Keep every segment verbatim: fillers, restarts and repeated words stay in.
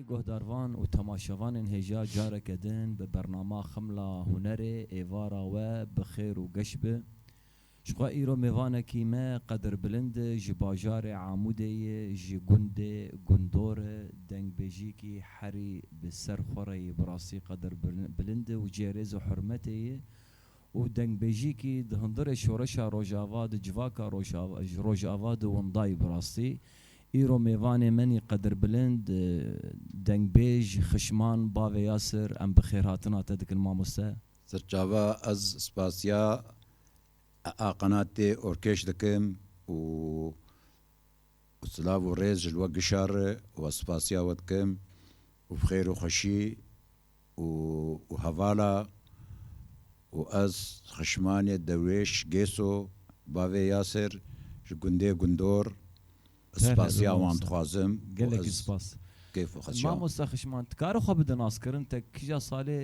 Guhdarvan û temaşevanên hêja careke din bi bernama Xemla Hunerê êvara we bi xêr û geş bi. Ji xwe îro mêvanekî me qedirbilind e, ji bajarê Amûdê ye, ji gundê Gundor e, dengbêjîkî herî bi ser xwe re ye, bi rastî qedirbilind e û cihê rêz û hurmetê ye. û dengbêjîkî di hundirê şoreşa Rojava, di civaka Rojava, ji Rojava di windayî bi rastî. Îro mêvanê menî qedirbilind, e, dengbêj, xişman, bavê Yasir, em bi xêrhatina te dikin mamoste. Serçava ez spasiya a qenatê Orkêş dikim û û silav û rêz ji li we gişa re û ez spasiya we dikim û bi xêr û xweşî û, û hevala û ez xişmanê Dewêş Gêso, bavê Yasir, ji gundê Gundor, Her spasiya hebin wan mamoste. Dixwazim û Gelekî ez spas. Kêf û xeşiya. Mamoste Xişman, tu kare xwe bide naskirin, te kîja salê,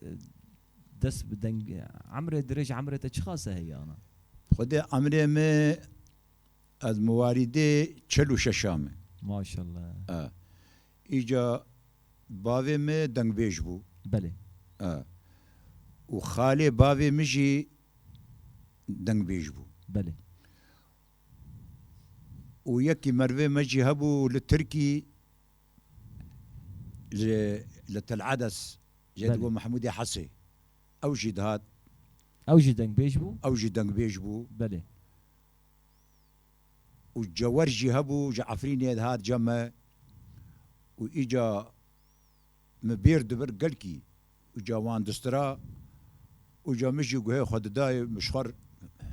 e, dest bi deng, emrê dirêj, emrê te çiqas e heye ana? Xwedê emrê me Ez miwarîdê çel û şeş a me. Maşallah. E. Îca bavê me dengbêj bû. Belê. E. Û xalê bavê min jî dengbêj bû. Belê. Û yekî mervê me jî hebû li Tirkî, li, li Tel Ades, jê Belê. Digo Mehmûdê Hesê. Ew jî dihat. Ew jî dengbêj bû? Ew jî dengbêj bû. Belê. Û Cewer jî hebû, ji Efrînê dihat cem me. Û îca min bêr dibir gelkî. Îca wan distira. Îca min jî guhê xwe didayê, min ji xwe r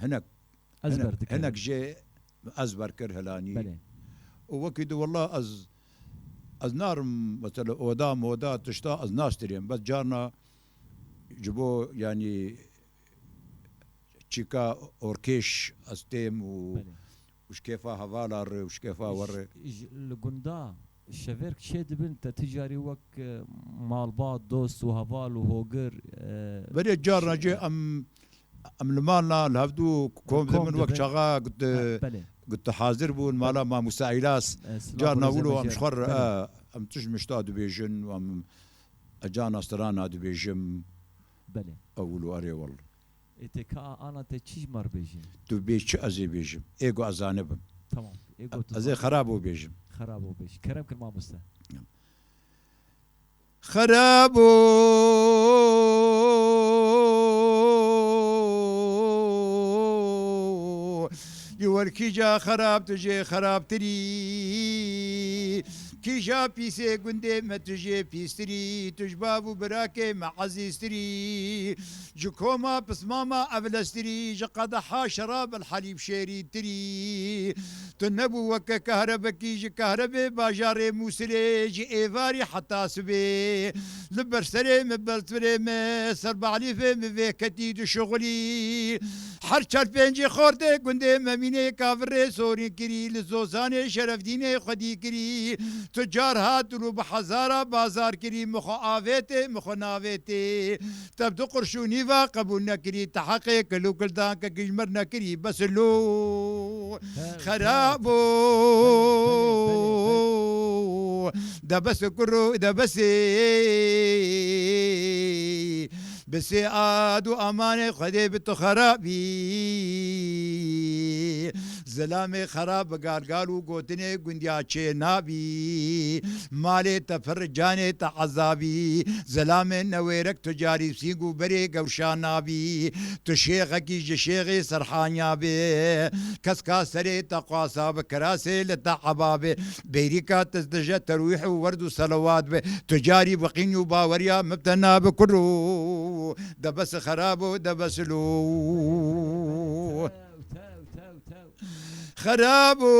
hinek, Ezber hinek, dikir. Hinek jê ezber kir, hilanî. Belê. Û wekî di, wela ez, ez narim, mesela, oda moda tişta ez nastirêm. Bes carna ji bo, yanî, çîka orkêş ez têm û, Belê. Û ji kêfa hevala re û ji kêfa we re. Ji, ji, li gunda şevêrk çê dibin, te ti carî wek, e, malbat, dost û heval û hogir, e, Belê, carna jî, e, em, em li mal na, li hevdû kom, kom dibin, wek dibin. Çaxa got, e, belê. Got hazir bûn, mala Mamoste Îlas. E, silav û rêzê me jê re. Carna wilo em ji xwe re, belê. E, em tişt mişta dibêjin û em, e, carna strana dibêjim. Belê. Ew wilo erê wela. Ê te ka ana te çi ji me re bêjî? Tu bê çi ez ê bêjim? Ê ku ez zanibim. Tamam. Ê ku tu Ez ê zanibî. Xerabo bêjim. Xerabo bêj. Kerem kir mamoste. Xerabo! Ji wer kîja xerab tu jê xerabtirî. Kîja pîsê gundê me tu jê pîstirî. Tu ji bav û birakê me ezîztirî. Ji koma pismama evlestirî, ji qedeha şerab el helîb şêrîtirî. Tu nebû weke kahrebekî ji kahrebê bajarê Mûsilê, ji êvarî heta sibê. Li ber serê min, ber serê min, ser balîfê min vêketî dişuxulî. Her çar pêncî xortê gundê Memînê kavirê sorîn kirî, li Zozanê Şerefdînê xwedî kirî. Tu car hat û bi hezara bazar kirî, min xwe avêtê, min xwe navêtê. Te bi du qurş û nîva qebûl nekirî, te heqê kil û kildankekî ji mir nekirî, bes lo. He, xerabo. Belê, belê, belê, belê. De bes kuro, de besê. Bi sê ad û amanê Xwedê bi tu xerabî. Zilamê xerab bi galgal û gotinê gundiya çê nabî. Malê te pir, canê te ezabî. Zilamê newêrek tu carî sîng û berê gewşa nabî. Tu şêxekî ji şêxê Serhanya bê. Kes ka serê te qasa bi kirasê li te eba bê. Bêrîka te dije terwîh û werd û selewat bê. Tu carî bi qîn û baweriya min bi te nabi kuro. De bes xerabo, de bes lo. Tew, tew, tew, tew. Xerabo,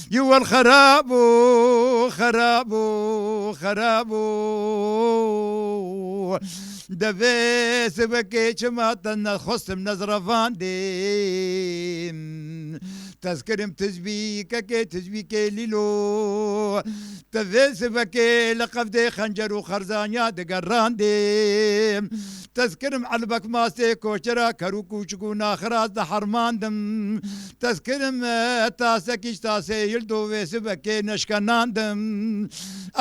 yi wel xerabo, xerabo, xerabo. Devê sibekê çima te nexwestim, nezrevandim. Tezkirim tizbîkekê, tizbîkê lîlo. Te vê sibekê li qevdê xencer û xerzaniya digerandê. Tezkirim elbek mastê koçera ker û kûçik û naxiraz dihermandim. Tezkirim, e, tasekî ji tasê yildo vê sibekê neşkenandim.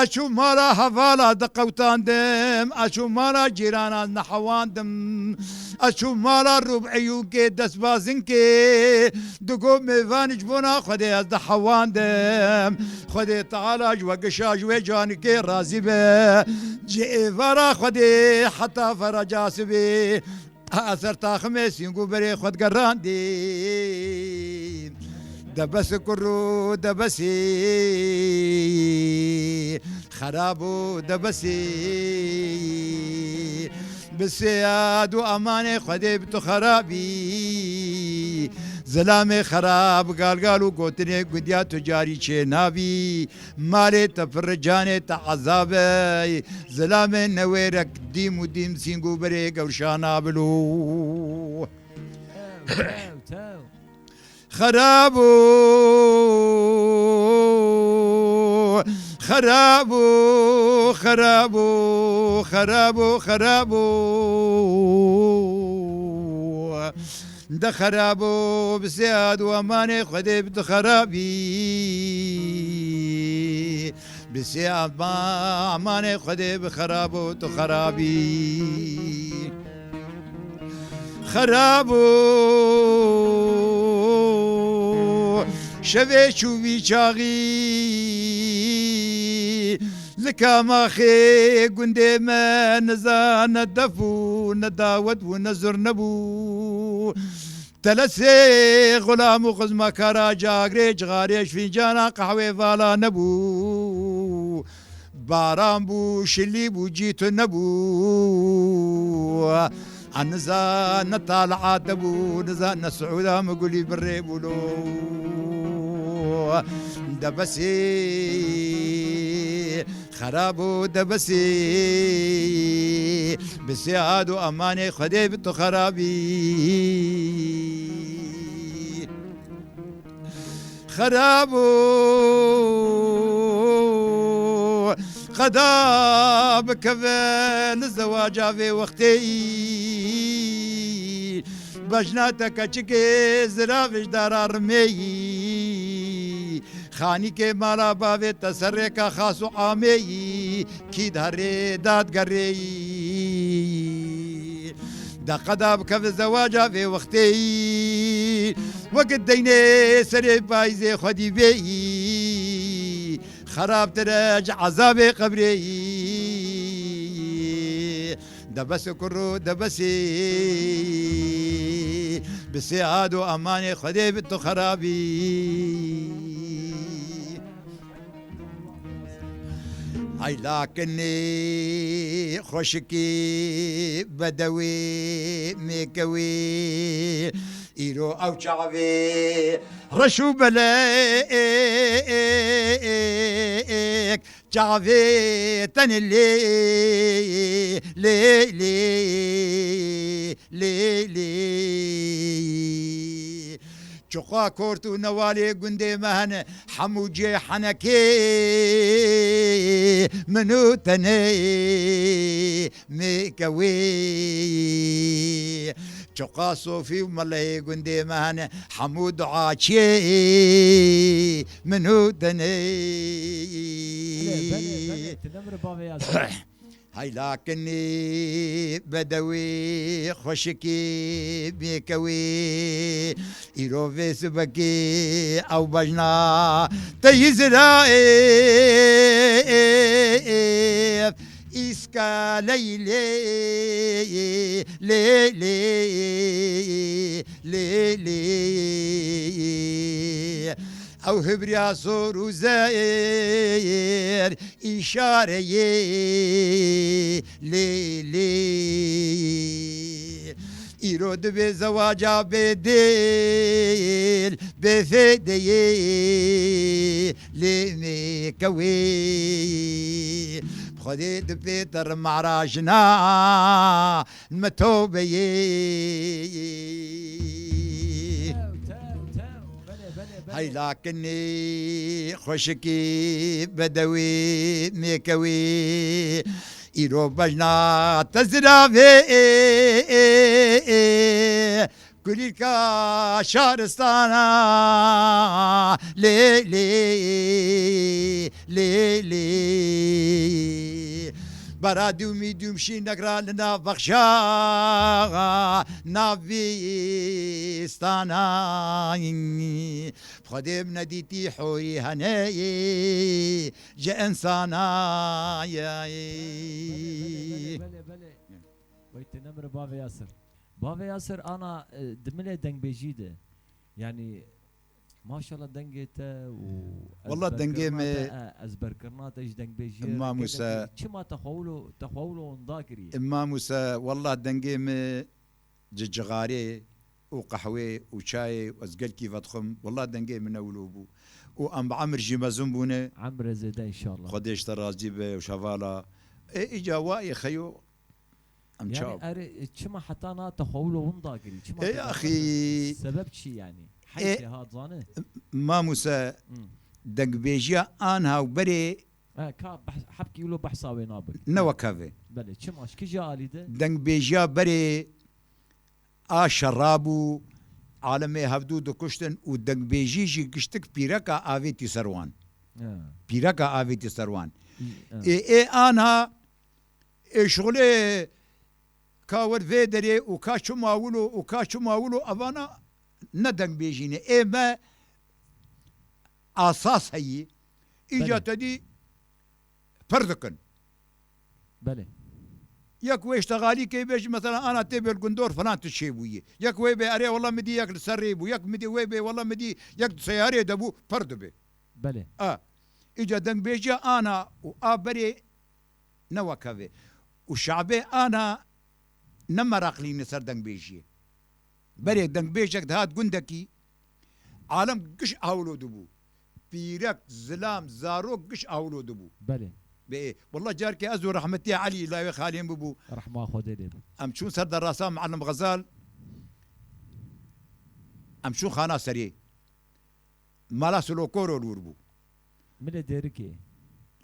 Ez çû mala hevala diqewtandim, ez çû mala cîrana nehewandim, ez çû mala rûbeyûkê destbazinkê, digot mêvan ji bona Xwedê ez dihewandim. Xwedê Teala ji we gişa ji wê canikê razî be, ji êvara Xwedê heta fereca sibê. A ser taximê sîng û berê xwe digerandî. Debes kur û debesî, xerab û debesî. Bi sêyad û amanê Xwedê bi tu xerabî. Zilamê xerab, galgal û gotinê gundiya tu carî çê nabî. Malê te pir, canê te ezab e. Zilamê newêrek dîm û dîm sîng û berê gewşa nabilo. Tew, tew, tew. Xerabo, xerabo, xerabo, xerabo, xerabo. De xerabo bi sêyad û emanê Xwedê bi tu xerabî. Bi sê ama-, emanê Xwedê bi xerabo tu xerabî. Xerabo şevê çû vî çaxî. Li kamaxê gundê me niza ne def bû, ne dawet bû, ne zurne bû. Telesê xulam û xizmekara cagrê cixarê ji fîncana qehwê vala nebû. Baran bû, şilî bû, cî tu nebû. A niza ne tali'a te bû, niza ne si'ûda min gulî birê bû lo. Debesê xerab û debesê bi sêad û emanê Xwedê bi tu xerabî. Xerab û qeda bikeve li zewaca vê wextê yî. Bejna te keçikê ziravê ji dara rimê yî. Xanîkê mala bavê te serrêka xas û amê yî. Kî diherê dadigerê yî. De qeda bikeve zewaca vê wextê yî. Wek deynê serê payîzê xwedî bê yî. Xerabtir e ji ezabê qebrê yî. Debes û kur û debesî. Bi sêad û emanê Xwedê bi tu xerabî. Heylakinê xweşikî bedewê mêkewê. Îro ew çavê reş û belek çavê tenê lê, lê, lê, lê, lê. Çuqa kort û newalê gundê me hene, hemû cê henekê min û tenê mêkewê. Çuqa sofî û meleyê gundê me hene, hemû duaçiyê min û tenê. Belê, belê, belê, tu ne miri bavê ya. Heylakinê bedewê xweşikê mêkewê. Îro vê sibekê ew bejna te yî zirayê îskaleyî lê, lê, lê, lê, lê. Ew hibriya sor û zer îşareyê lê, lê. Îro dibê zewaca bê dêl, bê fêdeyê lê mêkewê. Xwedê dipê te rimara jina me tobeyê. Tew, tew, tew. Belê, belê, Heylakinê xweşikî bedewî mêkewî, îro bejna te ziravê kulîlka şaristana lê lê lê lê. Bara dûmî dûm şînek ra li nav bexşa navîstana. Xwedê min nedîtî horî hene ji insana ye. Belê, belê, belê. Wey te nemre bavê Yasir. Bavê Yasir ana, e, di milê dengbêjî de. Yani maşallah dengê te û Wallah dengê ezberkirina me te, e, ezberkirina te ji dengbêjiyê Mamusa. Çima te xwe wilo, te xwe wilo winda kiriye? Mamusa, wallah dengê me ji cixarê û qehwê û çayê û ez gelkî vedixwim. Wallah dengê min ne wilo bû. Û em bi emir jî mezin bûne. Emre zêde inşallah. Xwedê ji te razî be û şevala. Ê, îca wa ê xeyo. Em Yani çav. Erê, e, çima heta na te xwe wilo winda kirî? Çima Ê, te axî. Sebep çi yani? Heyfê hat zane? Mamuse, Hmm. dengbêjiya anha û berê E, ka beh-, hebkî wilo behsa wê nabik. Ne wek hev e. Belê, çima? Ji kîja alî de? Dengbêjiya berê a şera bû, alemê hevdû dikuştin û dengbêjî jî giştik pîreka avêtî ser wan. Ha. Pîreka avêtî ser wan. Î, ha. Ê, ê anha, ê şixulê ka wer vê derê û ka çima wilo û ka çima wilo, evana ne dengbêjî ne. Ê me asas heyî. Îca Belê. te dî pir dikin. Belê. Yek wê îştexalî kê bêjî, mesela, ana tê bê li gundor filan tişt çêbûyî. Yek wê bê, erê, wela min dî yek li ser rê bû. Yek min dî wê bê, wela min dî yek di seyarê de bû, pir dibe. Belê. A. Îca dengbêjiya ana û a berê ne wek hev e. Û şabê ana ne meraqlî ne ser dengbêjiyê. Berê dengbêjek dihat gundekî, alem giş awlo dibû. Pîrek, zilam, zarok giş awlo dibû. Belê. Bê, wallah carkê ez û rehmetî Elî lawê xalên bibû. Rehma Xwedê lê bi. Em çûn ser derasa Muallim Xezal. Em çûn xana serê. Mala Silokoro li wir bû. Milê Dêrikê.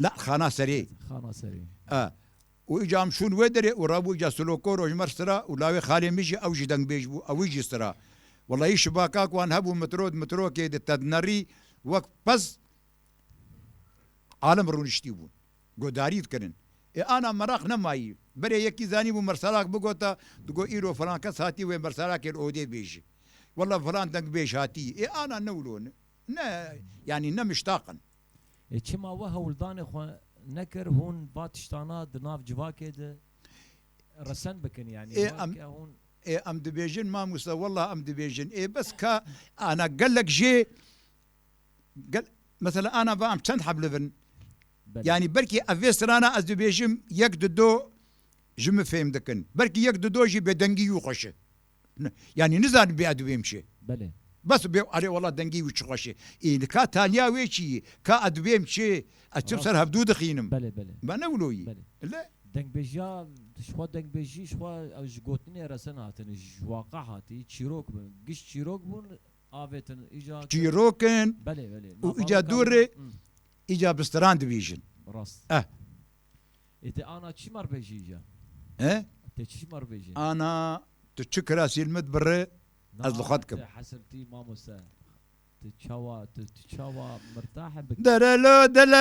La, xana serê. Xana serê. E. Û îca em şûn wê derê û rabû îca Silokoro ji mer sira û lawê xalê min jî ew jî dengbêj bû, ew jî sira. Wellahî şibaka ku wan hebû mitro di mitrokê di tednerî wek pez alem rûniştî bûn. Godarî dikirin. Ê ana meraq nemayî. Berê yekî zanîbû mersalak bigota, digo îro filan kes hatî wê mersalakê li odê bêjî. Wela filan dengbêj hatî. Ê ana ne wilo ne. Ne, yanî ne miştaq in. Ê çima we hewldanê xwe nekir hûn va tiştana di nav civakê de resen bikin, yanî Ê weke em, hûn ê em dibêjin, mamoste, wela em dibêjin. Ê bes ka ana gelek jê, gel-, mesela ana va em çend heb li vir in. Belê. Yanî belkî ev vê strana ez dibêjim yek di do ji min fêm dikin. Belkî yek di do jî bêdengî wî xweş e. Ne, yanî nizanim bê edibêm çi. Belê. Bes bê, erê wela dengî wî çi xweş e. Ê, nika taliya wê çi yî? Ka edibêm çi? Ez çim Rast. ser hevdû dixînim. Belê, belê. Me ne wilo yî. Belê. Le? Dengbêjiya, ji xwe dengbêjî, ji xwe ew ji gotinê resen hatin, ji waqa hatî, çîrok bûn, giş çîrok bûn, avêtin, îca Çîrok in Belê, belê. û Nava îca weka dûrê, bûn. Hmm. îca bi stran dibêjin. Rast. Eh. Ê te ana çi mar bêjî îca? He? Te çi mar bêjî? Ana, tu çi kirasî li min dibirî, ez li xwe dikim. Te hesil tî mamoste. Tu çawa, tu, tu çawa mirtah bikî? Dere lo delal,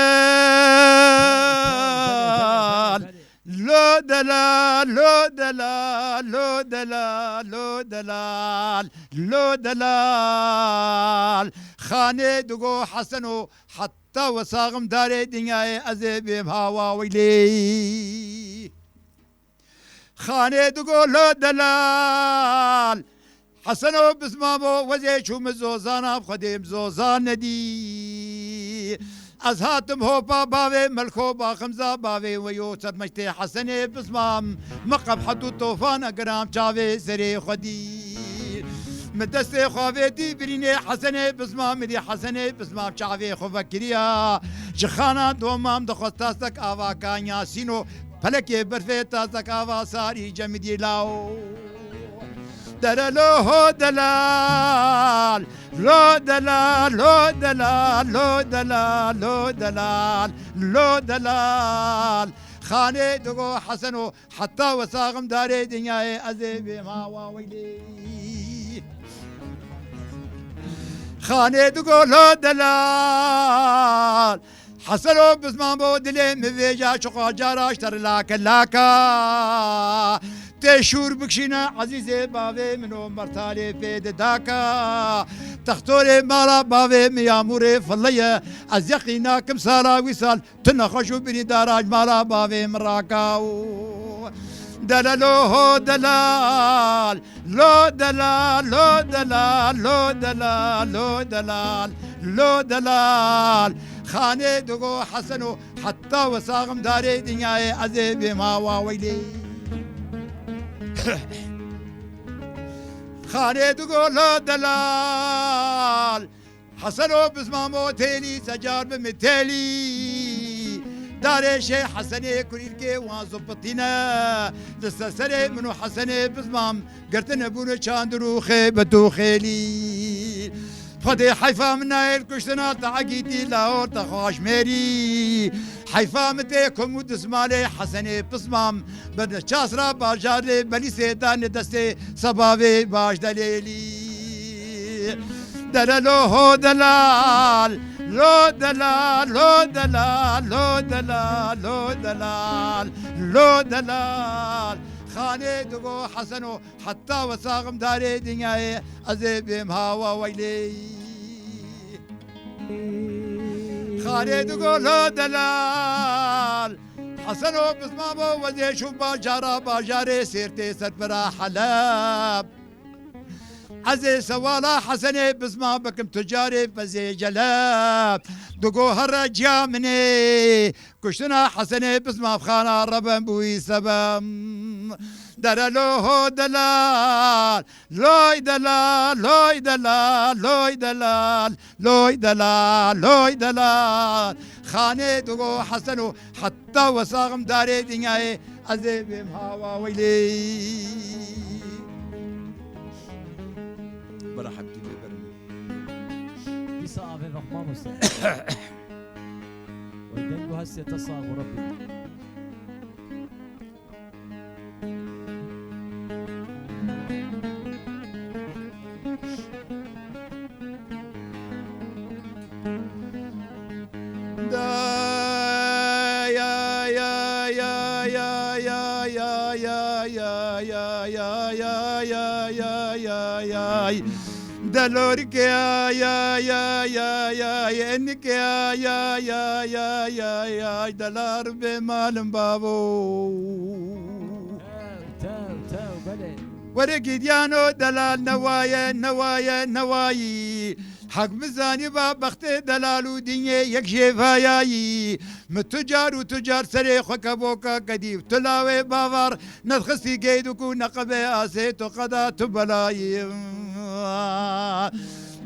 Belê, belê, belê, belê. lo delal, lo delal, lo delal, lo delal, lo delal. Xanê digo Heseno, heta we saxim darê dinyayê ez ê bêm hawa weylê. Xanê digo lo delal. Heseno bizmamo wezê çû min zozana bi Xwedê min zozan nedî. Ez hatim hopa bavê melxo baximza bavê we yo sermeştê Hesenê bizmam. Min qebhet û tofana giram çavê serê xwe dî. Min destê xwe vê dî birînê Hesenê bizmam, min dî Hesenê bizmam çavê xwe vekiriya. Ji xana domam dixwest tastek ava kanya sîno. Pelekê berfê tazek ava sarî cemidî law. Dere lo ho delal, lo delal, lo delal, lo delal, lo delal, lo delal. Xanê digo Heseno, heta we saxim darê dinyayê ez ê bêm hawa weylê. Xanê digo lo delal. Heseno bizman bo dilê min vêca çiqa cara ji te re lake laka. Tê şûr bikşîne ezîzê bavê min û mertalê pê didaka. Textorê mala bavê min ya mûrê filleye. Ez yeqîn nakim sala wî sal tu nexweş û birîndara ji mala bavê min raka û delalo ho delal. Lo delal, lo delal, lo delal, lo delal, lo delal. Xanê digo Heseno, heta we saxim darê dinyayê ez ê bêm hawa weylê. Xanê digo lo delal. Heseno bizmamo têlî, secar bi min têlî. Darê şê Hesenê kurîrkê wan zopitîne. Li ser serê min û Hesenê bizmam girtine bûne çandir û xê bi tu xêlî. Xwedê heyfa min nayê li kuştina te egîtî lahor te xwaş mêrî. Heyfa min tê kum û dizmalê Hesenê bizmam. Bi çasra bajarê belîsê dane destê sebavê baş delêlî. Delalo ho delal, lo delal, lo delal, lo delal, lo delal, lo delal. Xanê digo Heseno, heta we saxim darê dinyayê ez ê bêm hawa weylê. Xanê digo lo delal. Heseno bizmamo wezê şû bacara bajarê sêrtê serpira Heleb. Ez ê sewala Hesenê bizma bikim tucarê bezê celeb. Digo here ciya min ê. Kuştina Hesenê bizma xana reben bûyî sebem. Dere lo ho delal. Loy delal, loy delal, loy delal, loy delal, loy delal. Xanê digo Heseno, heta we saxim darê dinyayê ez ê bêm hawa weylê. Bira heptî bê berin. Dîsa avê vex mamoste. Oy dengo hestê te sax û Rebbî. Delorike ay ay ay ay ay ay, enike ay ay ay ay ay ay ay, delar be malum babo. Tew, tew, tew, belê. Were gidyano delal newaye, newaye, newayî. Hek bizanî ba bextê delal û dinyê yek jêvayayî. Mi tu car û tu car serê xwe keboka kedî. Tu lawê bavar nedxistî geydik û neqebe asê tu qeda tu belayî.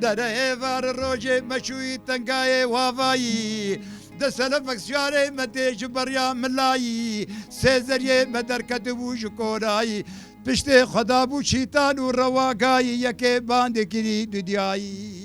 Dere êvar rojê meşûyî tengayê wavayî. De selefek siyarê me tê ji beriya milayî. Sê zeriyê me derketibû ji kolayî. Piştê xwe dabû çîtan û rewagayî, yekê bandê kirî didyayî.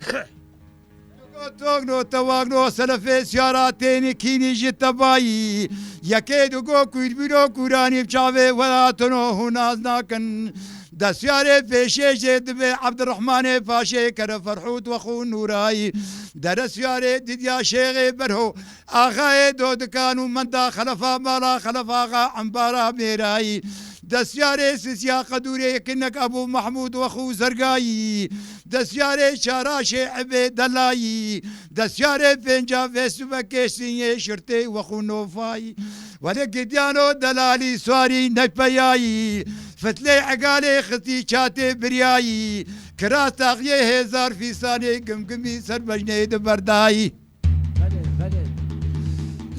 Digo togno tewagno selefê siyara tênî kînî ji tebayî. Yekê digo kûrbîno kûranî bi çavê welatino hûn nas nakin. Desyarê pêşê jê dibê Ebdirehmanê Paşê kere Ferhûd wexû Nûrayî. Dere siyarê didya şêxê berho. Axayê Dodikan û menda xelefa mala xelefa axa embara mêrayî. Desyarê sisiya qedûrê kinek Ebû Mehmûd wexû zergayî. Desyarê çara şê'ibê delayî. Desyarê pênca vêsûbekê sînyê şirtê wexû nofayî. Welê gidyano delalî swarî nepeyayî. Fitlê egalê xistî çatê biryayî. Kiras taxiyê hêzar fîsanê gimgimî ser bejnê di berdayî. Belê, belê.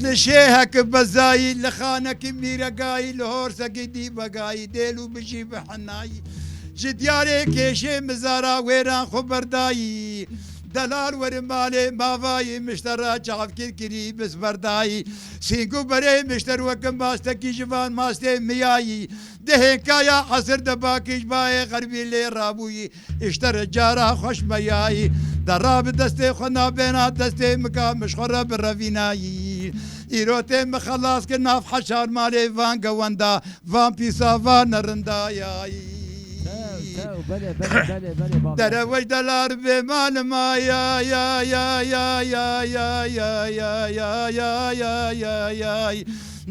Li şêhekî bezayî, li xanekî mîregayî, li horsekî dîbegayî, dêl û bijî bi henayî. Ji diyarê kêşê mizara wêran xwe berdayî. Delal werin malê mavayî, miştera çavkir kirî bisberdayî. Sîng û berê mişter wekin mastekî ji van mastê miyayî. Dehêka ya esir de bakî ji bayê xerbî lê rabûyî. Îşter cara xweş meyayî. Dera bi destê xwe nabêna destê mika mişxwe re bi revînayî. Îro tê min xelas kir nav heşar malê van gewenda. Van pîsa van nerindayayî. Tew, tew, belê, belê, belê, belê, bavê Dere Yasir. Weş delar bê malim ay, ay, ay.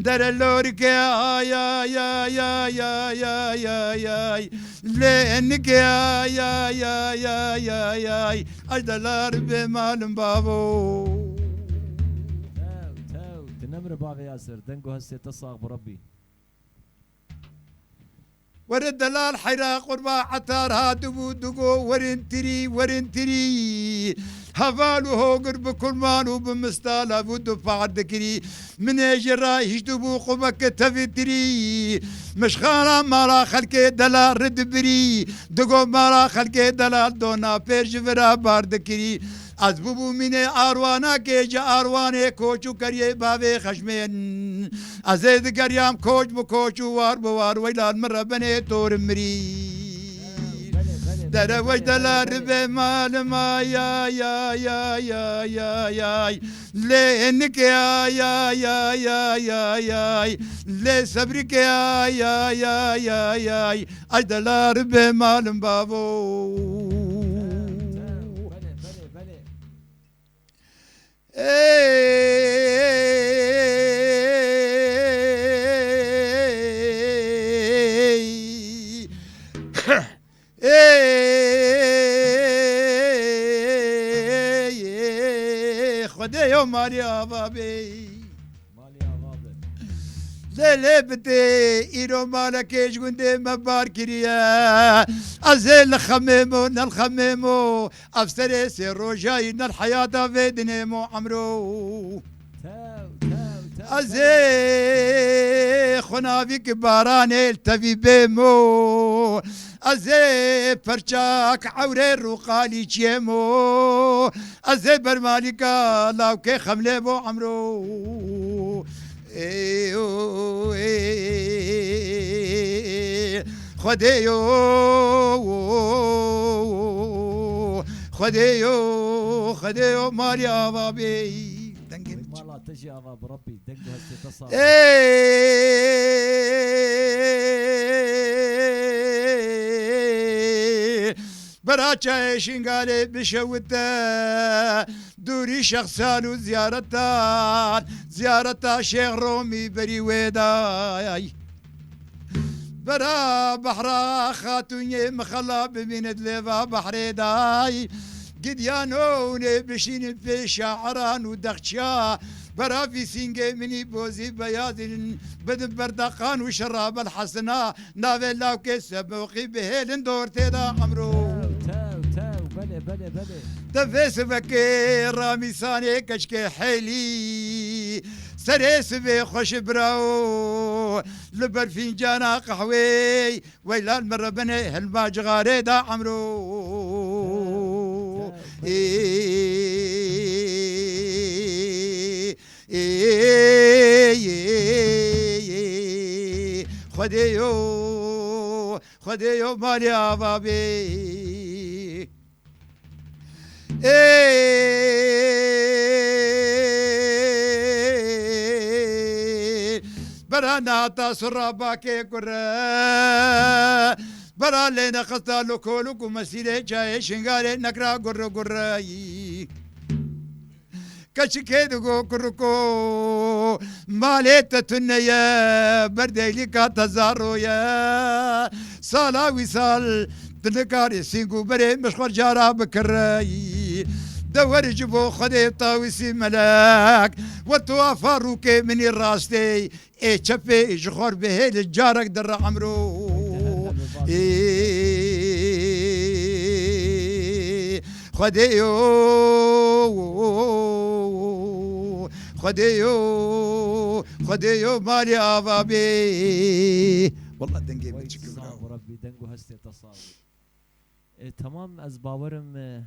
Dere lorike ay, ay, ay. Lê enike ay, ay, ay. Ay delar bê malim bavo. Tew, tew, tu nemre bavê Yasir, deng û hestê te sax bi Rebbî. Were delal heyra qurba etar hatibû digo werin tirî, werin tirî. Heval û hogir bi kurman û bi mistala bû du par dikirî. Minê ji ra hiştibû qubeke tevî tirî. Mişxana mala xelkê delal ridibirî. Digo mala xelkê delal dona pêr ji vira bar dikirî. Ez bûbû mînê arwanakê ji arwanê koç û keriyê bavê xeşmên. Ez ê digeriyam koç bi koç û war bi war weylan min re benê torim mirî. Dere weş delar be malim ay, ay, ay. Lê enike ay, ay, ay. Lê sebrike ay, ay, ay. Ay delar be malim bavo. Belê, belê, belê. Ey! Ey! Xwedê yo malî ava bey. Malî ava be. Lê lê bitê, îro malekê ji gundê me bar kiriye. Ez ê li xemê mo, ne li xemê mo. Ev serê sê rojayî ne li heyata vê dinê mo emro. Tew, tew, tew, Ez tew. Ê xunavî ki baranê li tevî bê mo. Ez ê perçak ewrê rûqalî çiyê mo. Ez ê bermalîka lawkê xemlê bo emro. Ê, o, ê, Xwedê yo, Xwedê yo, Xwedê yo, malî ava bê. Dengê min. Mala te jî ava bi Rebbî, deng û hestê te sax. Ê, Bera çayê Şingalê bişewite, dûrî şexsan û ziyaretan, ziyareta Şêx Romî berî wê dayay. Bera behra xatûnê mixela bimînit lêva behrê day. Gidiyan û nê bişînin pê şa'iran û dexçiya. Bera vî sîngê minî bozî beyazînin bidin berdeqan û şerabel hesina. Navê lawkê Semoqî bihêlin dor tê de emro. Tew, tew, tew, belê, belê, belê. Te vê sivekê ramîsanê keçkê hêlî. Serê sivê xweş birawo. Li ber fîncana qehweyê weylan min re binê hilma cixarê de emro. Tew, tew, belê. Ê, Ê, ê, ê, Xwedê yo, Xwedê yo malê ava bê. Ê, bera nata sura bakê kure. Bera lê nexista li koluk û mesîrê çayê Şingalê nekira gurre gurreyî. Keçikê digo kuriko, malê te tune ye, berdeylîka te zaro ye. Sala wî sal tu nikarî sîng û berê min ji xwe cara bikireyî. De werî ji bo Xwedê tawîsî melek, we tu afa rûkê minî rastê. Ê çepê ji xor bihêl carek dire emro. Ê, Xwedê yo, Xwedê yo, Xwedê yo malê ava bê. Wallah dengê min çi gewra. Sağ ol Rabbi, deng û hestê te sağ ol. E, tamam, ez bawerim, e,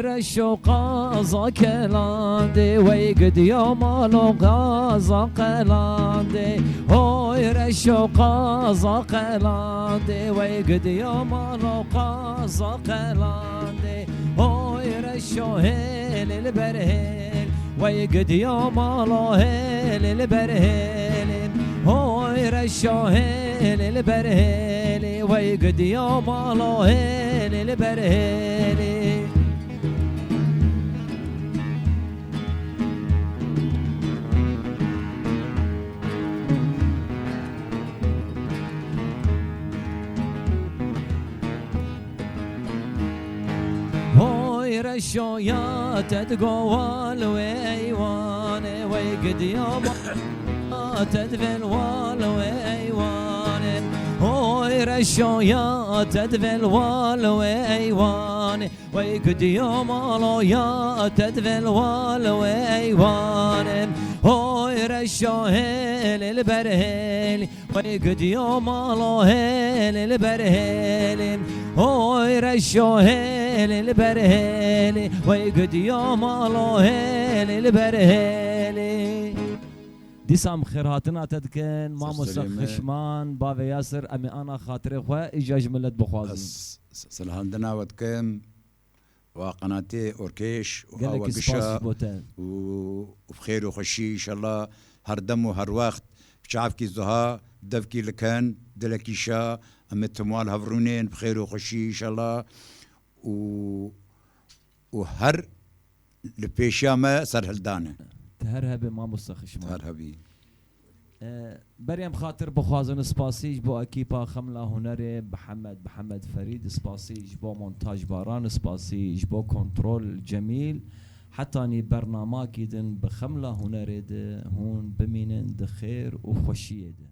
Reşo qaza kelandê, wey gidiya malo qaza qelandê. Hoy reşo qaza qelandê, wey gidiya malo qaza qelandê. Hoy reşo hêlê li ber hêl, wey gidiya malo hêlê li ber hêlê. Hoy reşo hêlê li ber hêlê, wey gidiya malo hêlê li ber hêlê. Hoy reşo ya te digo wal wê eywanê, wey gidiya ma-, te divêl wal wê eywanê. Hoy reşo ya te divêl wal wê eywanê. Wey gidiya malo ya te divêl wal wê eywanê. Hoy reşo hêlê li ber hêlê. Wey gidiya malo hêlê li ber hêlê. Hoy reşo hêlê li ber hêlê. Wey gidiya malo hêlê li ber hêlê. Dîsa em xêrhatina te dikin, mamoste Xişman, bavê Yasir, em ê ana xatirê xwe îca ji milet bixwazin. Ez s-, s-, silhandina we dikim. Wa qenatê Orkêş û Gelekî Awa Gişa spas ji bo te. û, û bi xêr û xweşî, înşallah her dem û her wext bi çavkî zuha, devkî liken, dilekî şa, em ê tim wal hevrûnên bi xêr û xweşî, înşallah û, û her li pêşiya me serhildan e. Ti her hebê mamoste Xişman. Her hebî. E, berê em xatir bixwazin, spasî ji bo ekîpa Xemla Hunerê, Bihemed, Bihemed Ferîd, spasî ji bo montaj Baran, spasî ji bo kontrol Cemîl. Hetanî bernamakî din bi Xemla Hunerê de hûn bimînin di xêr û xweşiyê de.